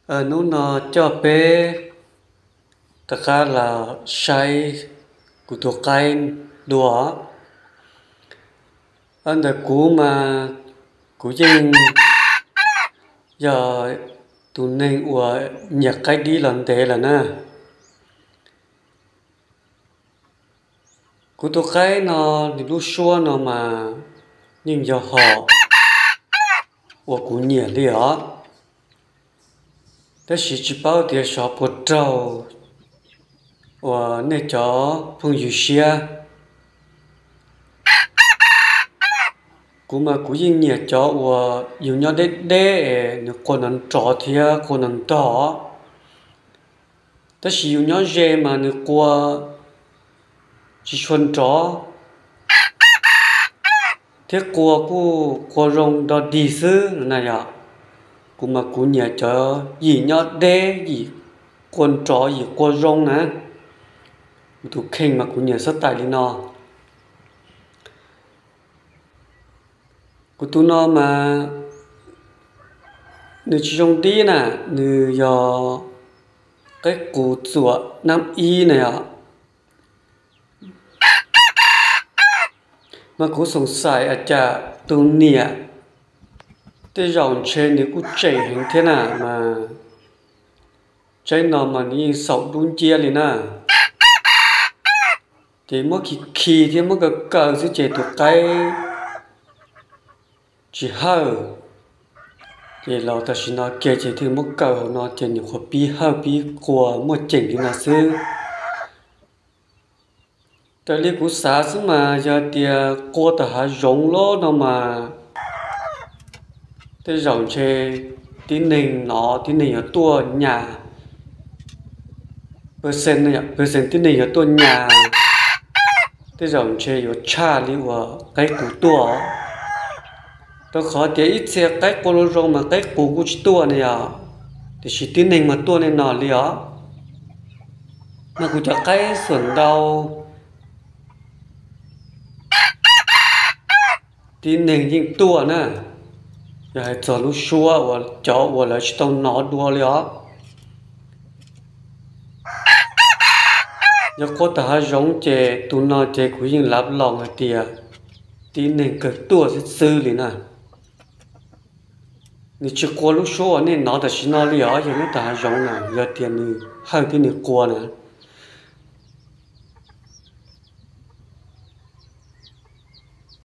Hnub no coj peb rov qab los saib kuv tus qaib dua. Ntawm kuv mas kuv yeej yog tus neeg uas nyiam qaib dib los ntev lawm na. Kuv tus qaib no nws lub suab no mas yeej yog hom uas kuv nyiam li os. Tab sis tsis paub tias xyov puas raug uas nej cov phooj ywg siab. Kuv mas kuv yeej nyiam cov uas yus nyob deb deb es nws qua nrov nrov thiab qua nrov ntog. Tab sis yus nyob ze mas nws qua tsis tshua nrov thiab qua kuj qua zoo dog dig xwb na yom. Kuv mas kuv nyiam cov yim nyob deb, yim qua nrov, yim qua zoo na. Kuv tus kheej mas kuv nyiam xab tais li no. Kuv tus no mas nws tsis zoo dib na, nws yog qaib qus txuam nab ib na yom. Mas kuv xoom xaim ua cas tus niam tej zaum ntshe nws kuj tsem heev thiab na, mas tsaib no mas nws yeej xaum dub nciab li na. Ces muab khi khi thiab muab kaw kaw xwb ces tus qaib tsis hawj. Ces los tam sim no kiag ces thiaj muab kaw hauv no ces nyuam qhuav pib hawj pib qua muaj ceem li no xwb. Raws li kuv xav xwb mas yog tias qua tom hav zoov loj no mas tej zaum ntshe tib neeg no tib neeg yuav tuaj nyas, pawj xees tib neeg yuav tuaj nyas, tej zaum ntshe yuav tshaj li uas qaib qus tuaj. Rau qhov tias ib txhia qaib qua zoo zoo mas qaib qus kuj tsis tuaj ne yom, tiam sis tib neeg mas tuaj ne no li os. Mas kuv cov qaib xuam ntau tib neeg yeej tuaj na, yog hais txog lub suab uas cov uas lawv tsis tau hnov dua li os. Yog qua tom hav zoov ces tus no ces kuv yeej lav loos hais tias tib neeg kawg tuaj xwb xwb li na. Nws tsis qua lub suab uas nej hnov tam sim no li os, yog nyob tom hav zoov na, yog tias nws hawj thiab nws qua na.